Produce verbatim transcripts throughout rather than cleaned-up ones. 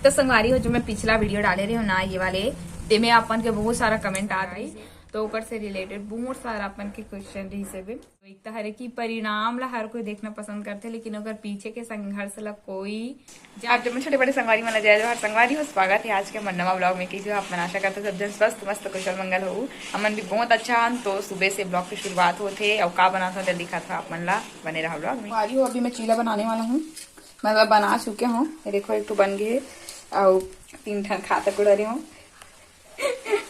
तो संगवारी हो, जो मैं पिछला वीडियो डाले रहे हो ना, ये वाले, तेमे अपन के बहुत सारा कमेंट आत रही, तो ओकर से रिलेटेड बहुत सारा अपन के क्वेश्चन रही से भी। तो एक तो हरे कि परिणाम ला हर कोई देखना पसंद करथे, लेकिन ओकर पीछे के संघर्ष ला कोई जान। आप जब छोटे बड़े संगवारी मन ला जय जोहार। संगवारी हो, स्वागत है आज के हमर नवा ब्लॉग में। कइसे हो आप मन? आशा करता सब जन स्वस्थ मस्त कुशल मंगल हो। हमन भी बहुत अच्छा हन। तो सुबह से ब्लॉग की शुरुआत होथे, अउ का बनात हो जल्दी खात हो आप मन ला, बने रहो ब्लॉग में। संगवारी हो, अभी मैं चीला बनाने वाला हूँ, मतलब बना चुके हूँ। ये देखो, एक तो बन गए, अउ तीन ठन खा तक उड़ा रही हूँ।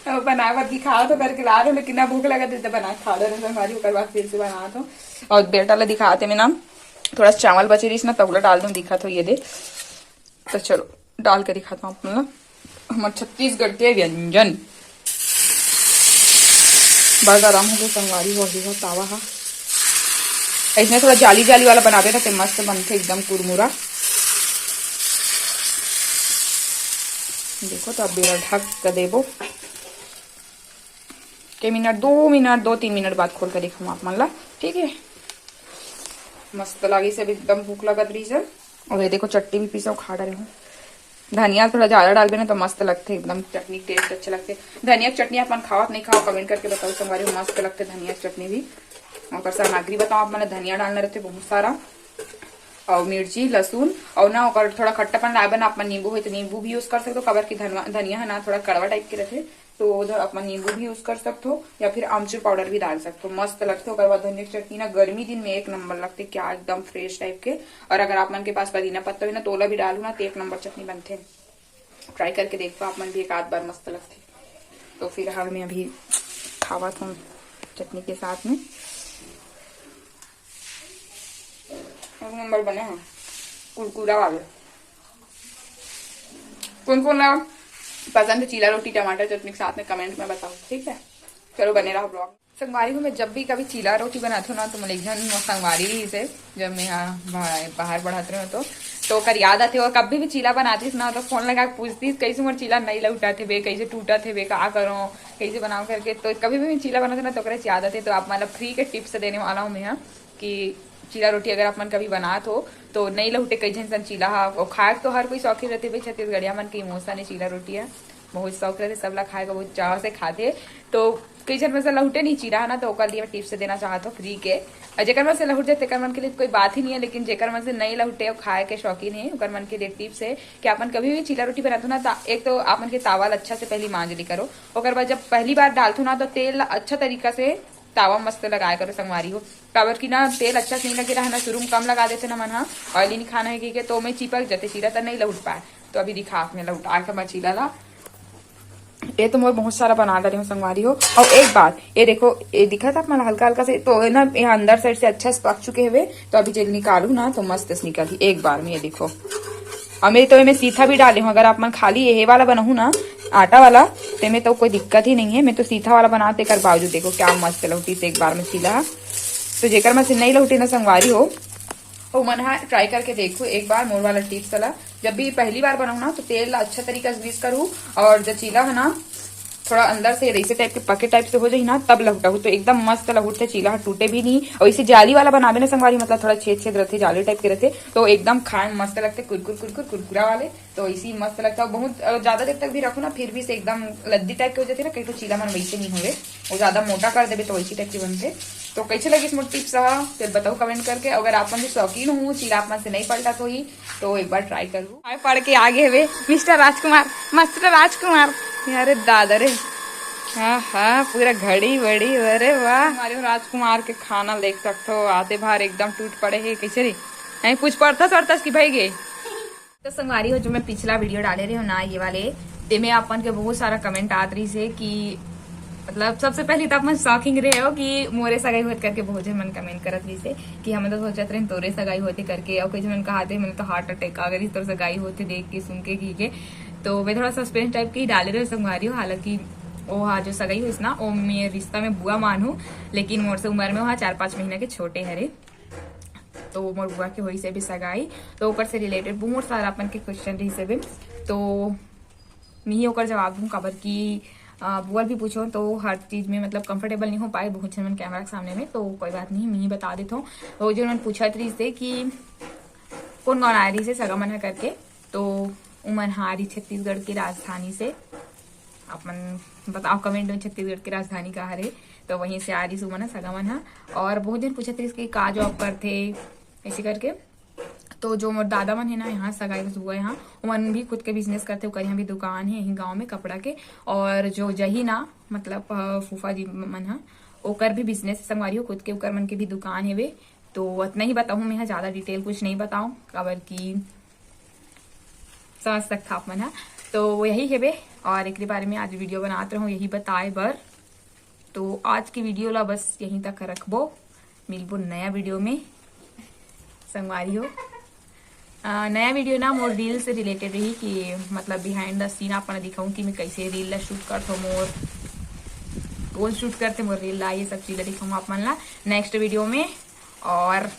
अब बनाए बर दिखावत हो करके ला रहे हो, लेकिन ना भूख लगा दे तो बना खा रहे हो संगवारी, ओकर बाद फिर से बनावत हो। और बेटा ला दिखाते में ना, थोड़ा चावल बचे रहीस ना, तौला डाल दूँ, दिखात हो ये दे। तो चलो, डाल के दिखाता हूँ अपन ला हमर छत्तीसगढ़ के व्यंजन। बड़ा गरम हो गया संगवारी, हो गया तावा हा। इसमें थोड़ा जाली जाली वाला बनाबे ना, ते मस्त बनथे एकदम कुरमुरा। देखो, तो अब बेरा ढक के देबो। के मिनट, दो मिनट, दो तीन मिनट बाद खोल के दिखाऊँ आप मन ला, ठीक है? मस्त लागिस, अब एकदम भूख लगत रही है। और ये देखो, चटनी भी पीसा खा डाले हूँ। धनिया थोड़ा ज्यादा डालबे ना तो मस्त लगथे, एकदम चटनी टेस्ट अच्छा लगथे। धनिया के चटनी अपन खावत नहीं खाओ, कमेंट करके बताओ संगवारी, मस्त लगथे धनिया के चटनी भी। ओकर सामग्री बताओ आप मन ला, धनिया डालना रहथे बहुत सारा, और मिर्ची, लहसुन, और ना ओकर थोड़ा खट्टापन लाए बर ना अपन नींबू होय तो नींबू भी यूज कर सकते हो, काबर कि धनवा-, धनिया है ना थोड़ा कड़वा टाइप के रहथे, तो उधर अपन नींबू भी यूज कर सकते हो या फिर आमचूर पाउडर भी डाल सकते हो, मस्त लगथे। ओकर बाद धनिया के चटनी ना गर्मी दिन में एक नंबर लगथे, क्या एकदम फ्रेश टाइप के। और अगर आप मन के पास पुदीना पत्ता हो ना तो ओला भी डालू ना तो एक नंबर चटनी बनथे। ट्राई करके देखो आप मन भी एक आध बार, मस्त लगथे। तो फिलहाल मैं अभी खावत हूँ चटनी के साथ में। एक नंबर बने हैं कुरकुरा वाले। कौन कौन ला पसंद है चीला रोटी टमाटर चटनी के साथ में, कमेंट में बताओ, ठीक है? चलो बने रहो ब्लॉग। संगवारी हो, मैं जब भी कभी चीला रोटी बनाती हूँ ना, तो मोर एक झन मोर संगवारी रहिस हे, जब मैं यहाँ बाहर, बाहर पढ़त रहे तो, तो ओकर याद आथे। और कभी भी चीला बनातीस ना, तो फोन लगा के पूछतीस, "कैसे मोर चीला नहीं लहुटात हेबे, कैसे टूटत हेबे, का करो, कैसे बनाओ?" करके। तो कभी भी मैं चीला बनाती हूँ ना, तो ओकरे से याद आथे। तो आप मतलब फ्री के टिप्स देने वाला हूँ मैं यहाँ कि चीला रोटी अगर आप मन कभी बनात हो, तो नहीं लहुटे कई झन सन चीला हा। और खाए के तो हर कोई शौकीन रहथे भाई, छत्तीसगढ़िया मन के इमोशन है चीला रोटी है। बहुत शौक रहथे, सबला खाए के बहुत चाव से खाथे। तो कई झन मन से लहुटे नहीं चीला है ना, तो ओकर लिए मैं टिप्स देना चाहत हूँ फ्री के। और जेकर मन से लहुट जाए, तेकर मन के लिए कोई बात ही नहीं है, लेकिन जेकर मन से नहीं लहुटे और खाए के शौकीन है, ओकर मन के लिए टिप्स है कि अपन कभी भी चीला रोटी बनाते हो ना, तो एक तो आप मन के तावा ला अच्छा से पहली मांज ली करो। ओकर बाद जब पहली बार डालथो ना, तो तेल ला अच्छा तरीका से तावा मस्त लगाए करो संगवारी हो, काबर कि ना तेल अच्छा से नहीं लगे रहा ना, शुरू में कम लगा देथे ना मन हा, ऑयली नहीं खाना है कहिके, तो मैं चिपक जाते चीला, तो नहीं लहुट पाए। तो अभी दिखा मैं लहुटा के मैं चीला ला। ये तो मैं बहुत सारा बना डाली हूँ संगवारी हो। और एक बात, ये देखो, ये दिखा था अपना हल्का हल्का से, तो ये ना ये अंदर साइड से अच्छा से पक चुके हुए, तो अभी जब निकालू ना तो मस्त से निकलही एक बार में। ये देखो, और मैं तो मैं सीथा भी डाली हूँ। अगर आप मन खाली ये वाला बनाहू ना, आटा वाला, तो मैं तो कोई दिक्कत ही नहीं है। मैं तो सीथा वाला बनाते कर बावजूद देखो क्या मस्त लहुटी से एक बार में चीला। तो जेकर मन से नहीं लहुटे ना संगवारी हो, वो मन हा ट्राई करके देखो एक बार मोर वाला टिप्स वाला। जब भी पहली बार बनाऊ ना, तो तेल ला अच्छा तरीका से ग्रीस करू, और जब चीला है ना थोड़ा अंदर से ऐसे टाइप के पके टाइप से हो जाही ना, तब लहुटाऊ तो एकदम मस्त लहुटथे चीला, टूटे भी नहीं। और इसे जाली वाला बनावे ना संगवारी, मतलब थोड़ा छेद छेद रहथे, जाली टाइप के रहथे, तो एकदम खाए में मस्त लगथे, कुरकुर कुरकुर कुरकुरा वाले। तो इसी मस्त लगता है, बहुत अ, ज्यादा देर तक भी रखो ना, फिर भी से एकदम लद्दी टाइप के हो जाते ना, कहीं तो चीला मन वैसे नहीं होवे, वो ज्यादा मोटा कर देवे तो वैसी टाइप के बनते। तो कैसे लगिस मोर टिप्स हा, फिर बताओ कमेंट करके। अगर आप मन के शौकीन हो चीला, आप मन से नहीं पलटा तो ही, तो एक बार ट्राई करू। हाय पढ़ के आगे हवे मिस्टर राजकुमार, मास्टर राजकुमार। अरे दादा रे, हाँ हाँ, पूरा घड़ी वड़ी, अरे वाह। हमारे राजकुमार के खाना देख सकते हो, आते बार एकदम टूट पड़े है, कैसे रे? नहीं कुछ पढ़ता सड़ता कि भाई गे। तो संगवारी हो, जो मैं पिछला वीडियो डाले रहे हो ना, ये वाले, तेमे अपन के बहुत सारा कमेंट आत रही से कि मतलब सबसे पहले तो अपन शॉकिंग रहे हो कि मोरे सगाई होत करके बहुत झन मन कमेंट करत रही से कि हम तो सोचत रहे तोरे सगाई होते करके, और कई झन मन कहा थे, मैंने तो हार्ट अटैक आ गई तोर सगाई होते देख के, सुन के, की के। तो मैं थोड़ा सस्पेंस टाइप के ही डाले रहे हो संगवारी हो। हालांकि वो हा जो सगाई होइस ना, वो मैं रिश्ता में बुआ मानू, लेकिन मोर से उम्र में वहाँ चार पाँच महीना के छोटे हरे। तो मोर बुआ के होइस हे अभी सगाई, तो ओकर से रिलेटेड बहुत सारा अपन के क्वेश्चन रहिस हे। तो मैं ही ओकर जवाब दूँ, काबर कि अ, बुआ भी पूछो तो हर चीज में मतलब कंफर्टेबल नहीं हो पाए बहुत झन मन कैमरा के सामने में, तो कोई बात नहीं, मैं ही बता देता हूँ। वो जो उन्होंने पूछत रहिस हे कि कौन कौन आए रहिस हे सगा मन ह करके, तो उमन हा रही छत्तीसगढ़ के राजधानी से। आप मन बताओ कमेंट में, छत्तीसगढ़ के राजधानी का हरे? तो वहीं से आ रही उमन ह, सगा मन हा। और बहुत जन पूछत रहिस कि का जॉब करथे, ऐसे करके। तो जो मोर दादा मन है ना, यहाँ सगाई के सुबह यहाँ, उमन भी खुद के बिजनेस करथे, ओकर यहाँ भी दुकान है यहीं गांव में कपड़ा के। और जो जही ना, मतलब, अ, फूफा जी मन हा, ओकर भी बिजनेस संगवारी हो खुद के, ओकर मन के भी दुकान हेवे। तो उतना ही बताऊँ मैं, ज़्यादा डिटेल कुछ नहीं बताऊँ, काबर कि समझ सकता आप मन हा। तो वो यही हेवे, और एकरे बारे में आज वीडियो बनात रहूँ, यही बताए बर। तो आज की वीडियो ला बस यहीं तक रखबो, मिलबो नया वीडियो में संगवारी हो। अ, नया वीडियो ना मोर रील से रिलेटेड रही कि मतलब बिहाइंड द सीन आप मन दिखाऊँ कि मैं कैसे रील ला शूट करथो, मोर कौन शूट करथे मोर रील ला, ये सब चीज ला दिखाऊँ आप मन ला नेक्स्ट वीडियो में। और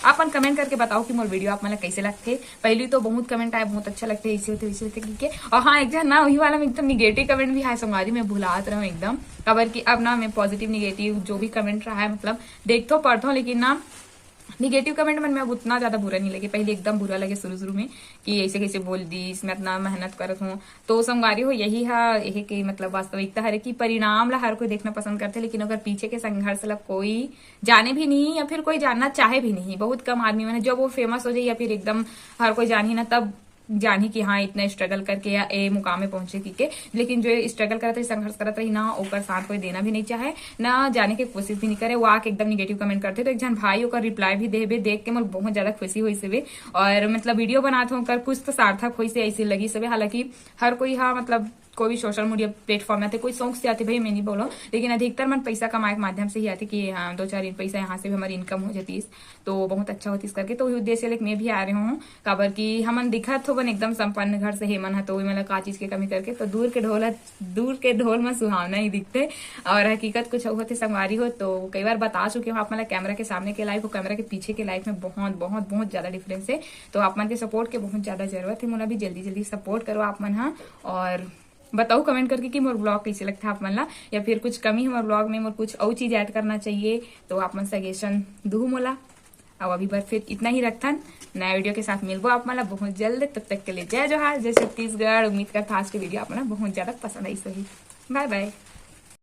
आप मन कमेंट करके बताओ कि मोर वीडियो आप मन ला कैसे लगथे। पहली तो बहुत कमेंट आए, बहुत अच्छा लगथे, ऐसे होथे, वैसे होथे, ठीक है। और हाँ, एक झन ना वही वाला में एकदम निगेटिव कमेंट भी आए संगवारी, मैं भुलात रहूँ एकदम, काबर कि अब ना मैं पॉजिटिव निगेटिव जो भी कमेंट रहा है, मतलब देखथो पढ़थो, लेकिन ना निगेटिव कमेंट मन में अब उतना ज्यादा बुरा नहीं लगे। पहले एकदम बुरा लगे शुरू शुरू में कि ऐसे कैसे बोल दी, इसमें इतना मेहनत करत हूँ। तो संगवारी हो, यही हा, यही के मतलब वास्तविकता हरे कि परिणाम ला हर कोई देखना पसंद करथे, लेकिन अगर पीछे के संघर्ष ला कोई जाने भी नहीं या फिर कोई जानना चाहे भी नहीं। बहुत कम आदमी मन हे, जब वो फेमस हो जाए या फिर एकदम हर कोई जानही ना, तब जानही कि हाँ, इतना स्ट्रगल करके या ए मुकाम में पहुंचे की के। लेकिन जो स्ट्रगल करत रही, संघर्ष करत रही ना, ओकर साथ कोई देना भी नहीं चाहे, ना जाने की कोशिश भी नहीं करे। वो आके एकदम निगेटिव कमेंट करथे। तो एक झन भाई ओकर रिप्लाई भी देबे, देख के मोर बहुत ज्यादा खुशी होइस हवे। और मतलब वीडियो बनात हूँ, ओकर कुछ तो सार्थक होइस हे, ऐसे लगिस हवे। हालांकि हर कोई हा, मतलब कोई भी सोशल मीडिया प्लेटफॉर्म आते, कोई शौक से आते, भाई मैं नहीं बोलो, लेकिन अधिकतर मन पैसा कमाए के माध्यम से ही आते कि हाँ, दो चार पैसा यहाँ से भी हमारी इनकम हो जाती, तो बहुत अच्छा होती इस करके। तो वही उद्देश्य लेके मैं भी आ रही हूँ, काबर कि हमन दिखत होबन एकदम संपन्न घर से, हेमन ह, तो वही मतलब का चीज के कमी करके, तो दूर के ढोल ह, दूर के ढोल में सुहावना ही दिखते। और हकीकत कुछ होते संगवारी हो, तो कई बार बता चुके हूँ आप, मतलब कैमरा के सामने के लाइफ और कैमरा के पीछे के लाइफ में बहुत बहुत बहुत ज्यादा डिफरेंस है। तो आप मन के सपोर्ट के बहुत ज्यादा जरूरत है, मोला भी जल्दी जल्दी सपोर्ट करो आप मन हा। और बताओ कमेंट करके कि मोर ब्लॉग कैसे लगता है आप मन ला, या फिर कुछ कमी है मोर ब्लॉग में, मोर कुछ और चीज ऐड करना चाहिए, तो आप मन सजेशन दू मोला। अब अभी बर फिर इतना ही रखथन, नया वीडियो के साथ मिलबो आप मन ला बहुत जल्द। तब तक के लिए जय जोहार, जय छत्तीसगढ़। उम्मीद करता आज के वीडियो आप मन ला बहुत ज्यादा पसंद आई होही। बाय बाय।